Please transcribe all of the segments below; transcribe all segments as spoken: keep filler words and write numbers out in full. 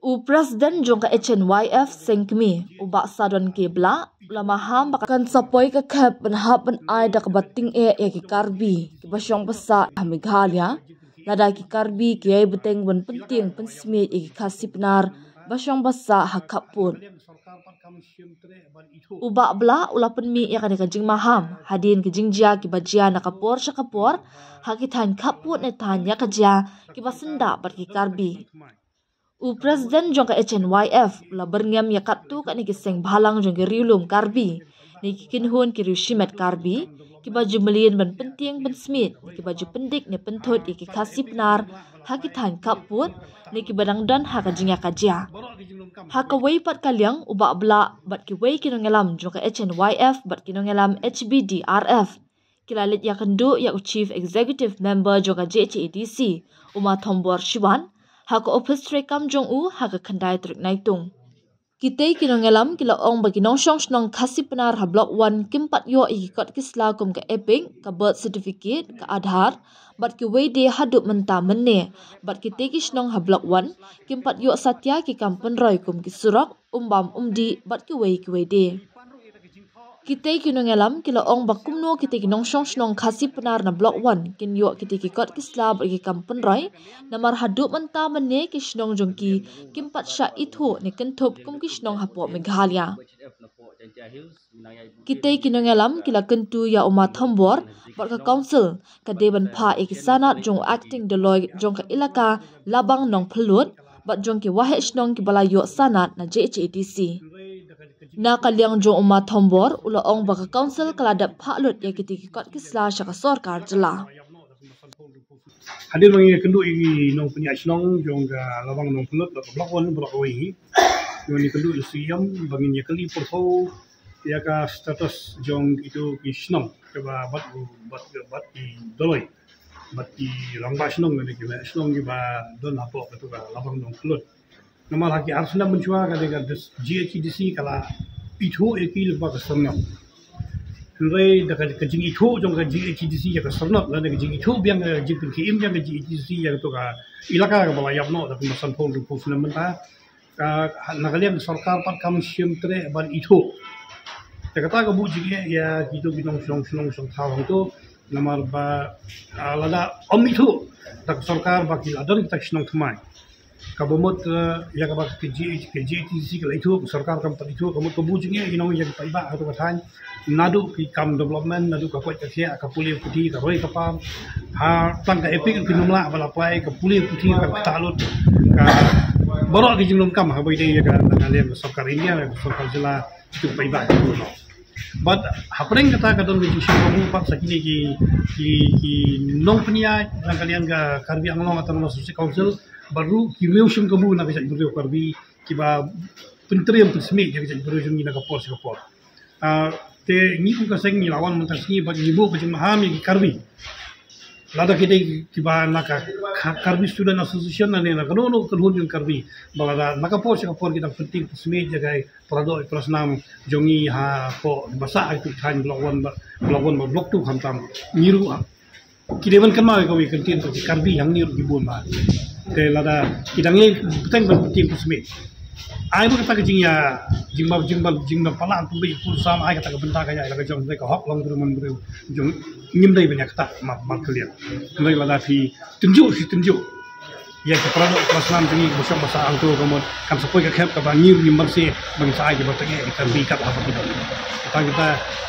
U President jong ka H N Y F Seng Kmie, u Bah Sadon K Blah, u la maham ba kan sa poi ka khep ban hap ban ai da kaba tyngeh ïa ki Karbi kiba shong basa ha Meghalaya, lada ki Karbi ki ïai bteng ban pyntieng pynsmiej ïa ki Khasi Pnar ba shong basa ha khappud. U Bah Blah u la pynmih ïa kane ka jingmaham hadien ki jingjia kiba jia na ka por sha ka por ha ki thaiñ khappud ne thaiñ ïa ka jia kiba syndah bad ki Karbi. U President jong ka H N Y F u la byrngem ïa katto katne ki seng bhalang jong ki riewlum Karbi ne ki kynhun ki riewshimet Karbi kiba ju mlien ban pyntieng pynsmiej ne kiba ju pyndik ne pynthut ïa ki Khasi Pnar ha ki thaiñ khappud ne kiba dang don ha ka jingïakajia. Ha kawei pat ka liang, u Bah Blah bad kiwei ki nongïalam jong ka H N Y F bad ki nongïalam H B D R F ki la leit ïakynduh ïa u Chief Executive Member jong ka J H A D C, u Ma Thombor Shiwan, ha ka ophis treikam jong u ha ka khyndai tarik Naitung. Kitei ki nongïalam ki la ong ba ki nongshong shnong Khasi Pnar ha Block One kim pat ïoh ïa ki kot ki sla kum ka EPIC, ka birth certificate, ka Aadhaar bad kiwei de haduh mynta mynne. Bad kitei ki shnong ha Block One kim pat ïoh satia ki kam pynroi kum ki surok, umbam umdih bad kiwei kiwei de. Kitei ki nongïalam ki la ong ba kumno kitei ki nongshong shnong Khasi Pnar na Block One kin ïoh kitei ki kot ki sla bad ki kam pynroi, namar haduh mynta mynne ki shnong jong ki kim pat shah ithuh ne kynthup kum ki shnong hapoh Meghalaya. Kitei ki nongïalam ki la kyntu ïa u Ma Thombor bad ka Council ka dei ban phah ïa ki sanad jong u Acting Doloi jong ka Elaka Labang Nongphyllut bad jong ki waheh shnong kiba la ïoh sanad na J H A D C. Na ka liang jong u Ma Thombor u la ong ba ka Council ka la dep phah lut ïa kitei ki kot ki sla sha ka sorkar jylla. Hadien ba ngi ïakynduh ïa ki nongpynïaid shnong jong ka Labang Nongphyllut bad ka Block One baroh kawei hi, ngi ïakynduh ïa u C M ba ngin ïakylli pyrthuh ïa ka status jong kito ki shnong kaba bad bad bad ki Doloi bad ki rangbah shnong ne ki waheh shnong kiba don hapoh kato ka Labang Nongphyllut. Namar ha ki ar snem mynshuwa ka dei ka G H A D C ka la ithuh ïa ki lyngba ka syrnod. Hynrei da ka jingithuh jong ka G H A D C ïa ka syrnod lane ka jingithuh biang, ka jingpynkhie im biang ka G H A D C ïa kato ka elaka kaba la ïap noh da kumba sanphew hynriewphew snem mynta, ka na ka liang ka sorkar pat kam shym treh ban ithuh. Te kata ka buh jingeh ïa kito ki nongshong shnong shong thaw hangto, namar ba lada ym ithuh da ka sorkar ba ki la don kita ki shnong thymmai, kaba mut ïa kaba ka G H A D C ka la ithuh, ka sorkar kam pat ithuh, ka mut ka buh jingeh ïa ki nong ïa ki paidbah ha kato ka thaiñ, naduh ki kam development, naduh ka koit ka khiah, ka pule puthi, ka roi ka par. Ha tang ka EPIC ruh kim lah ban apply, ka pule puthi ka ktah lut. Ka baroh ki jinglong kam haba ïadei ïa ka, na ka liang ka sorkar India, ka sorkar jylla, ki paidbah ki buh noh. Bad hapdeng kata ka don ka jingshim kabu pat sa kine ki, ki, ki nongpynïaid na ka liang ka Karbi Anglong Autonomous District Council, bad ruh ki riew shim kabu na ka jaitbynriew Karbi kiba pyntriem pynsmiej ïa ka jaitbynriew jong ngi na ka por sha ka por. Te ngi kum ka seng ngi la wan mynta ka sngi bad ngi buh ka jingmaham ïa ki Karbi. Lada ki dei kiba na ka Karbi Student Association lane na kano kano ka kynhun jong Karbi, ba lada na ka por sha ka por ki dang pyntieng pynsmiej ïa ka para doh para snam jong ngi hapoh basa ha ki thaiñ Block One bad Block One bad Block Two khamtam, ngi ruh ki dei ban kynmaw ïa kawei ka kyntien ba ki Karbi hangne ruh ki bun bha. Te lada ki dang ïai bteng ban pyntieng pynsmiej, ai ba kata ka jingïa, jingba, jingba, jingba palat pynbeit pun sam, ai kata ka bynta ka ïa la ka jong ka hok long briew man briew jong, ngim dei ban ïa kata mar, mar kylliang. Hynrei lada phi tynjuh, phi tynjuh ïa ki para doh para snam jong ngi kiba shong basa hangto, ka mut kan sa poi ka khep kaba ngi ruh ngim banse ba ngin sa ai kiba tyngeh ïa ki Karbi kat haba ki don. Kata, kata,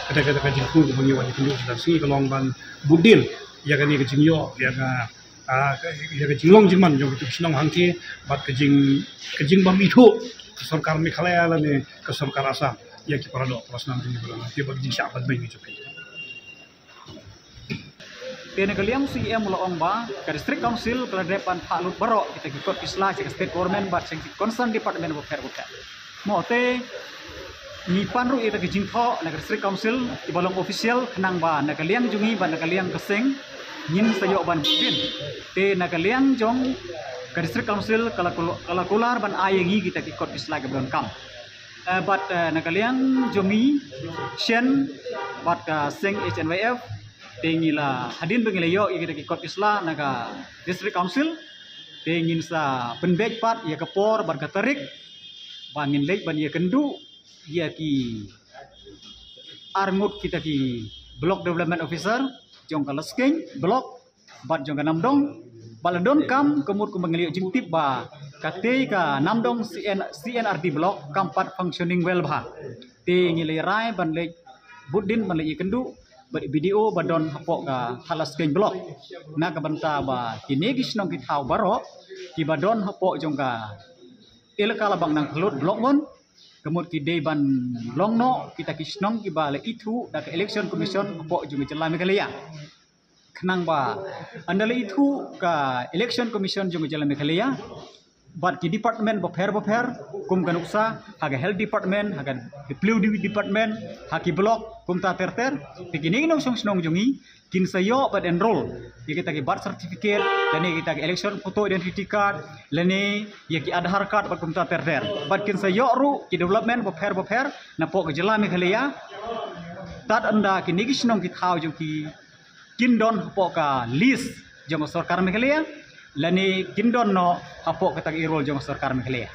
kata, kata ka jingkyrkhu kaba ngi wan ïa tynjuh kita sngi ka long ban bud dien ïa kane ka jingïoh ïa ka, ah, ka, ïa ka jinglong jingman jong kito ki shnong hangte bad ka jing, ka jingbym ithuh ka sorkar Meghalaya lane ka sorkar Assam ïa ki para doh para snam jong ngi ba don hangte bad ka jingshah ban beiñ ka jong ki. Te na ka liang C E M u la ong ba ka District Council ka la dep ban phah lut baroh kita ki kot ki sla sha ka State Government bad sha ki concerned department bapher bapher. Mo te ngi pan ruh ïa ka jingthoh na ka District Council kiba long official khnang ba na ka liang jong ngi bad na ka liang ka seng ngin sa ïoh ban bud dien. Te na ka liang jong ka District Council ka la kul-, ka la kular ban ai ïa ngi kita ki kot ki sla kiba donkam. Eh, bad, eh, na ka liang jong ngi shen bad ka seng H N Y F te ngi la, hadien ba ngi la ïoh ïa kita ki kot ki sla na ka District Council, Te ngin sa pynbeit pat ïa ka por bad ka tarik ba ngin leit ban ïakynduh ïa ki arngut kita ki Block Development Officer jong ka Laskeiñ Block bad jong ka Namdong. Bad la donkam, ka mut kumba ngi la ïoh jingtip ba katei ka Namdong C N, C N R D Block kam pat functioning well bha. Te ngi la rai ban leit bud dien ban leit ïakynduh bad B D O ba don hapoh ka Laskeiñ Block, na ka bynta ba kine ki shnong ki thaw baroh kiba don hapoh jong ka elaka Labaknangkhlud Block Mon, ka mut ki dei ban long noh kita ki shnong kiba la ithuh da ka Election Commission hapoh jong ka jylla Meghalaya. Khnang ba ynda la ithuh ka Election Commission jong ka jylla Meghalaya bad ki department bapher bapher, kum ka nuksa ha ka Health Department, ha ka W D department, ha ki block kumta ter ter, te kine ki nongshong shnong jong ngi kin sa ïoh bad enroll ïa kita ki birth certificate lane kita ki election photo identity card lane ïa ki Aadhaar card bad kumta ter ter. Bad kin sa ïoh ruh ki development bapher bapher napoh ka jylla Meghalaya, tad ynda kine ki shnong ki thaw jong ki kin don hapoh ka list jong ka sorkar Meghalaya lane kin don noh hapoh kata ka e-roll jong ka sorkar Meghalaya.